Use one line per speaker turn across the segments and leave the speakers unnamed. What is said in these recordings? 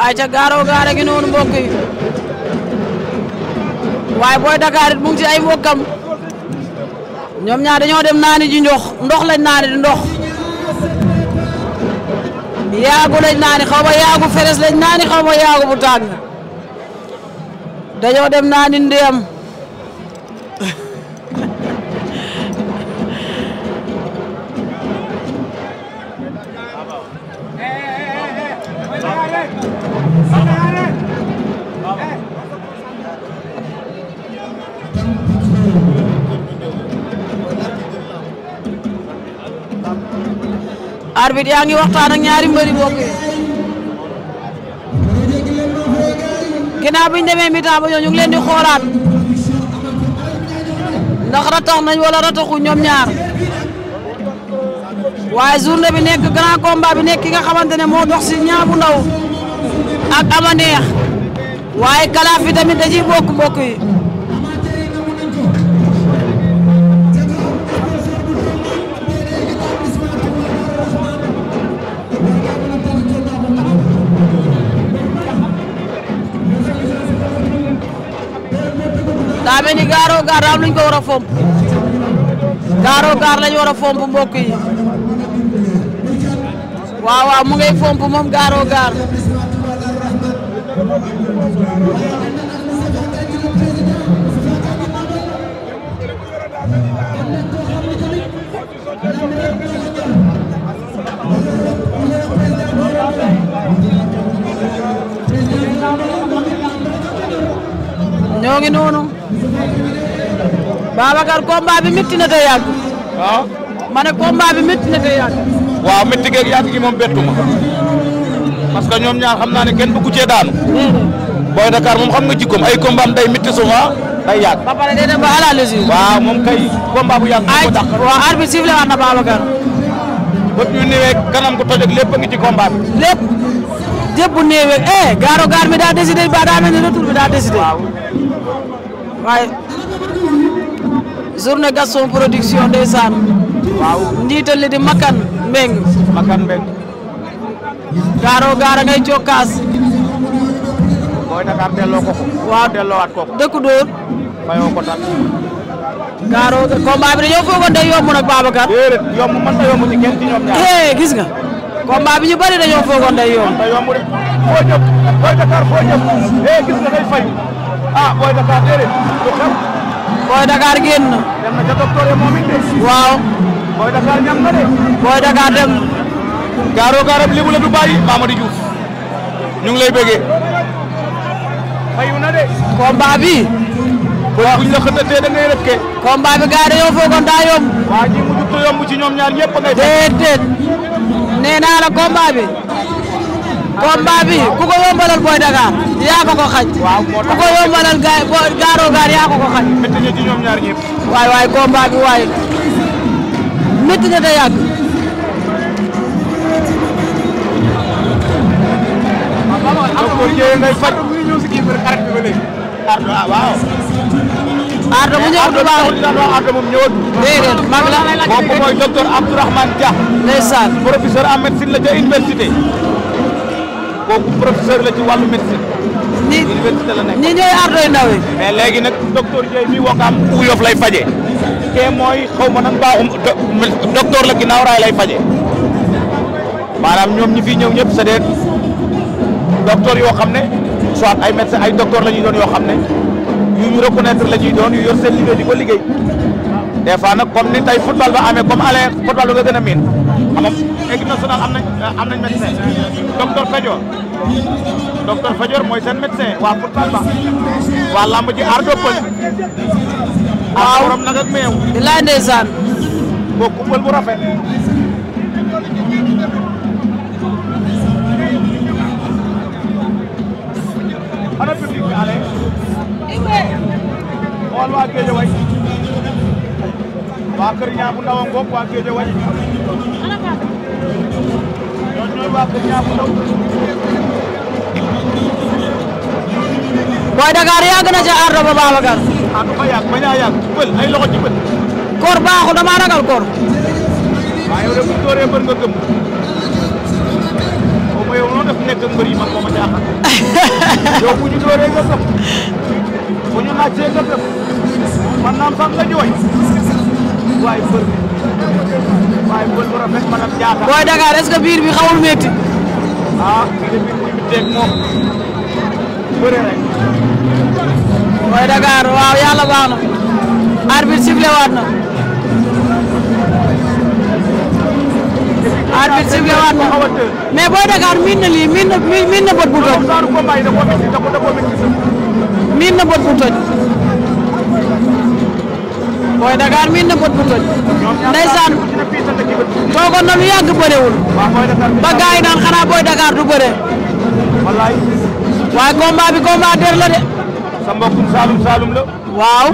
ay ca Garo Gare gi noonu mbokk yi waaye Boy Dakar it mu ngi ci ay mbokkam ñoom ñaar dañoo dem naani ji ndox lañ naani di ndox yaagu lañ naani xaw ma yaagu feres lañ naani xaw ma yaagu bu tàng dañoo dem naani ndeyam arbitre yaa ngi waxtaan ak ñaari mbëri mbokk yi ginnaaw bi ñu demee mi-temps ba ñu ngi leen di xoolaat ndax ratax nañ wala rataxu ñoom ñaar waaye journée bi nekk grand combat bi nekk ki nga xamante ne moo dox si Niang bu Ndaw ak Ama Neex waaye kalaaf bi tamit da ciy bokk mbokk yi daa mel ni Garo Gare am luñ ko war a fomp Garo Gare lañ war a fomp mbokk yi waaw waaw mu ngay fomp moom Garo Gare ñoo ngi noonu Babacar combat bi métti na te yàgg.
waaw.
ma ne combat bi métti na te yàgg.
waaw métti geeg yàgg gi moom bettu ma parce que ñoom ñaar xam naa ne kenn bëggu cee daanu. Boy Dakar moom xam nga jikkoom ay combat am day métti souvent day yàgg.
ba pare day dem ba à la légère.
waaw moom kay combat bu yàgg moo ko dàq.
waaw arbitre sifflé waat na Babacar.
bët yu néewee kanam ko toj ak lépp a ngi ci combat bi.
lépp jépp bu néewee Garo Gare mi daa décidé ba daa mel ni retour bi daa décidé.
waaw.
waaye journée Gaston production ndeysaan.
waaw
njiital li di Makan Mbeng.
Makan Mbeng.
Garo Gare ngay cokkaas.
Boy Dakar delloo ko ko.
waaw
delloowaat ko ko.
dëkku dóor.
mayoo ko tal.
Garo combat bi dañoo foogoon day yomb nag Babacar.
déedéet yomb mën na yomb ci kenn ci ñoom ñaar.
gis nga. combat bi ñu bari dañoo foogoon day yomb.
mën na yomb de foo jëm Boy Dakar foo jëm gis nga day fay ah Boy Dakar déedéet lu xew.
Boy Dakar génn na.
dem na ca docteur yi moom it de.
waaw.
Boy Dakar ñam na de.
Boy Dakar dem.
Garo Gare am lébu la du bàyyi Mamadou Diouf ñu ngi lay bëggee. fayu na de.
combat bi.
buñ la xëtatee da ngay rëkke.
combat bi gars yi dañoo foogoon daa yomb.
waa ji mu jug yomb ci ñoom ñaar ñëpp ngay.
déedéet. nee naa la combat bi. combat bi ku ko yombalal Boy Dakar yaa ko ko xañ.
waaw moo tax
ku ko yombalal Garo Gare yaa ko ko xañ.
métti na ci ñoom ñaar ñëpp.
waay combat bi waay métti na te yàgg.
docteur Dieye ngay faj. waaw.
Ardo mu ñëw du baax.
Ardo moom ñëwut.
déedéet mag la.
kooku mooy docteur Abdourahmane Dia.
ndeysaan.
professeur en médecine la ca université. kooku professeur la ci wàllu médecine. université la nekk.
ñi ñooy Ardo yu ndaw yi.
mais léegi nag docteur Dieye mi wokkaam Uyof lay faje kee mooy xaw ma nan baaxum docteur la ginnaaw raay lay faje maanaam ñoom ñi fi ñëw ñëpp c'est des docteurs yoo xam ne soit ay médecins ay docteurs la ñuy doon yoo xam ne yu ñu reconnaître la ñuy doon yu yor seen liggéey di ko liggéey des fois nag comme ni tey football ba amee comme aller football ba nga gën a miin xam nga équipe nationale am nañ médecin docteur Fadior mooy seen médecin waa football ba waa lamb ji Ardo Pël. waaw borom nag ak meew.
bilaay ndeysaan.
bokku pël bu rafet. ana public bi ale. xool waa Guédiawaye. waa Kër Niang bu Ndaw a ngoog waa Guédiawaye. ñooñu ñooy waa Kër Niang bu Ndaw.
Boy Dakar yàgg na ca Ardo ba Babacar.
ah du ma yàgg bañ a yàgg bël ay loxo ci bët.
koor baaxul damaa ragal koor.
waaw yow de bu dooree mbër nga gëm. nga yow noo def nekk mbër yi man moo ma jaaxal yow bu ñu dooree nga gëm bu ñu naajtee nga gëm man naam sax nga jooy waaye mbër bu rafet maanaam jaaxal.
Boy Dakar est-ce que biir bi xawul métti.
ah biir bi muy métteeg moom bëre rek.
Boy Dakar waaw yàlla baax na. arbitre sifflé waat na. arbitre sifflé waat na mais Boy Dakar miin na lii miin na bët bu toj. miin na bët bu toj. Boy Dakar miin na bët bu toj. ndeysaan toogoon na lu yàgg bërewul. ba gars yi naan xanaa Boy Dakar du bëre. waaye combat bi combat der la de.
sa mbokkum Saalum Saalum la.
waaw.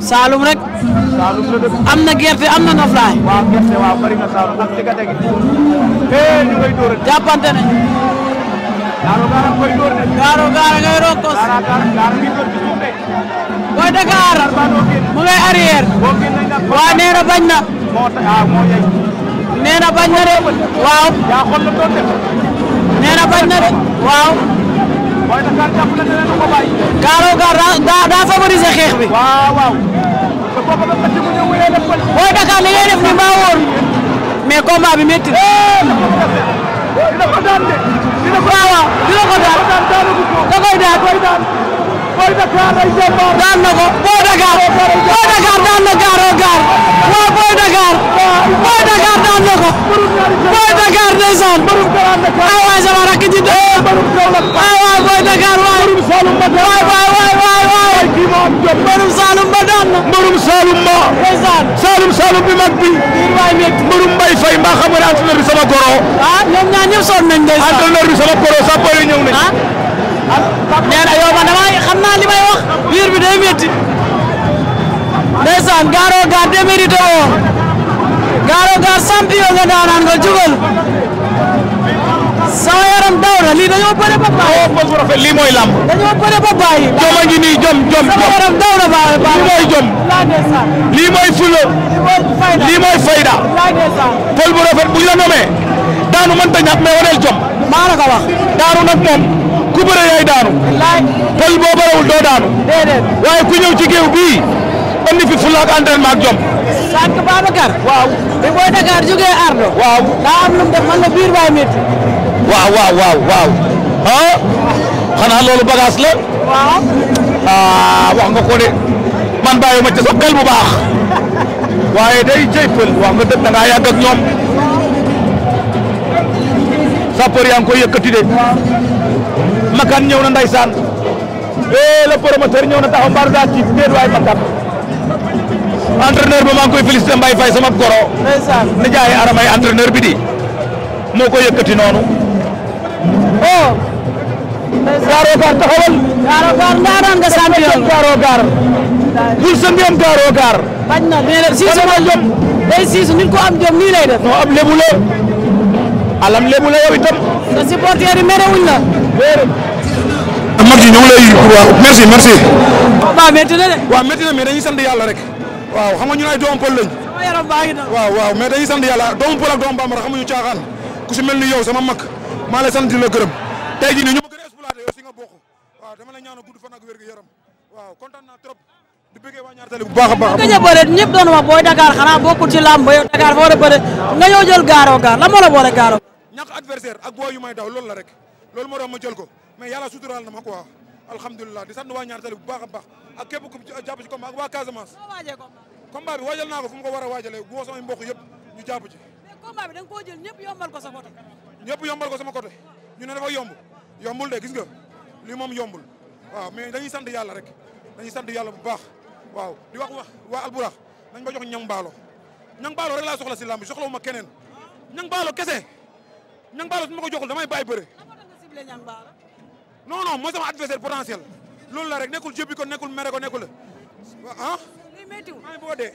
Saalum rek.
Saalum la dëkk.
am na gerte am na noflaay.
waaw gerte waaw bari na Saalum ak digga degi. ñu ngay dóor rek.
jàppante ne.
Gaaro Gaara koy dóor de.
Gaaro Gaara ngay rokkos.
Gaara ngi dóor ci suuf de.
Boy Dakar mu ngay arrière. waa nee na bañ na.
moo yey.
nee na bañ na de. waaw.
yaa xool la doon def.
nee na bañ na de. waaw.
Boy Dakar jàpp na dina ko bàyyi.
Gaaro Gaara daa favoriser xeex bi.
waaw. te boobu nag ci mu ñëw wéyee def ko.
Boy Dakar li ngay def ni maa wóor. mais combat bi métti.
dina ko daan de.
dina ko daan. da koy daan.
Boy Dakar ay jàmbaar.
daan na ko. Boy Dakar daan na Gaaro Gaar. waaw Boy Dakar. Boy Dakar daan na ko. Boy Dakar ndeysaan. ay waay sama rakk ji de. ay waay Boy Dakar waay. waay. mbërum Saalum ba daan na.
mbërum Saalum ma.
ndeysaan.
Saalum bi mag bi.
biir waay métti.
mbërum Mbaye Faye mbaa xam nga ne entraîneur bi sama goro.
ah ñoom ñaar ñëpp sonn nañ ndeysaan.
entraîneur bi sama goro sa boy ñëw nañ.
nee na yow man damay xam naa li may wax. biir bi day métti. ndeysaan Gaaro Gaar démérité woo. Gaaro Gaar champion nga daanaan nga jugal. sama yaram daw na lii dañoo bëre ba bàyyi.
bu rafet lii mooy lamb.
dañoo bëre ba bàyyi.
jom a ngi nii jom.
sama yaram daw na bàyyi.
lii mooy jom. lii mooy fulla. lii mooy fayda. pël bu rafet bu ñu la nomee. daanu mënta ñàkk mais waneel jom.
maa la ko wax.
daanu nag moom ku bëre yaay daanu. pël boo bërewul doo daanu.
déedéet.
waaye ku ñëw ci géew bii andi fi fulla ak entraînement ak jom.
sànq Babacar. waaw bi Boy Dakar jógee Ardo.
waaw
daa am lu mu def man la biir baay métti.
waaw. ah xanaa loolu bagage la.
waaw.
wax nga ko de man bàyyi ma ci sa xel bu baax waaye day jëy pël wax nga dëgg da ngaa yàgg ak ñoom sapeur yaa ngi koy yëkkati de Makan ñëw na ndeysaan le promoteur ñëw na taxaw mbaar daa ci déet waay Makan entraîneur ba maa ngi koy félicité Mbaye Faye sama goro
ndeysaan.
nijaay aramay entraîneur bi di moo ko yëkkati noonu.
oh.
Gaaro Gaar taxawal.
Gaaro Gaar ndaanaan nga champion.
Gaaro Gaar. bul sa ndéem Gaaro Gaar.
bañ na nee na siisu ma jom. day siisu nit ko am jom nii lay def.
non am lébu la. alam lébu la yow itam.
sa supporter yi mere wuñ la.
mag yi ñu ngi lay waaw merci.
waaw métti na de.
waaw métti na mais dañuy sant yàlla rek. waaw xam nga ñu ay doomu pël lañ.
sama yaram baa ngi doon.
waaw mais dañuy sant yàlla doomu pël ak doomu bambara xamuñu caaxaan ku si mel ni yow sama mag maa lay sant di la gërëm tey jii nii ñu ma gën a exploité yow si nga bokk waaw dama lay ñaanal gudd fan ak wér gu yaram waaw kontaan naa trop di bëggee waa Ñaar Tali bu baax a baax.
nga bëre ñëpp doon wax Boy Dakar xanaa bokkul ci làmb yow Dakar fa war a bëre nga ñëw jël Gaaro Gaar la moo la boole Gaaro.
ñàkk adversaire ak boo yu may daw loolu la rek loolu moo tax ma jël ko mais yàlla suturaal na ma quoi alhamdulilah di sant waa Ñaar Tali bu baax a baax ak képp ku jàpp ci combat ak waa Casamance. combat bi waajal naa ko fu mu ko war a waajalee bu samay mbokk yëpp ñu jàpp ci.
mais combat bi da nga koo jël ñëpp yombal ko sa côté.
ñëpp yombal ko sama côté ñu ne dafa yombul de gis nga lii moom yombul waaw mais dañuy sant yàlla rek dañuy sant yàlla bu baax waaw di wax waa Alburax nañ ma jox ñang baalo rek laa soxla si lamb soxlawu ma keneen ñang baalo kese ñang baalo su ma ko joxul damay bàyyi bëre. non mooy sama adversaire potentiel loolu la rek nekkul jëbbi ko nekkul mere ko nekkul ah. maa ngi bëgg a dee.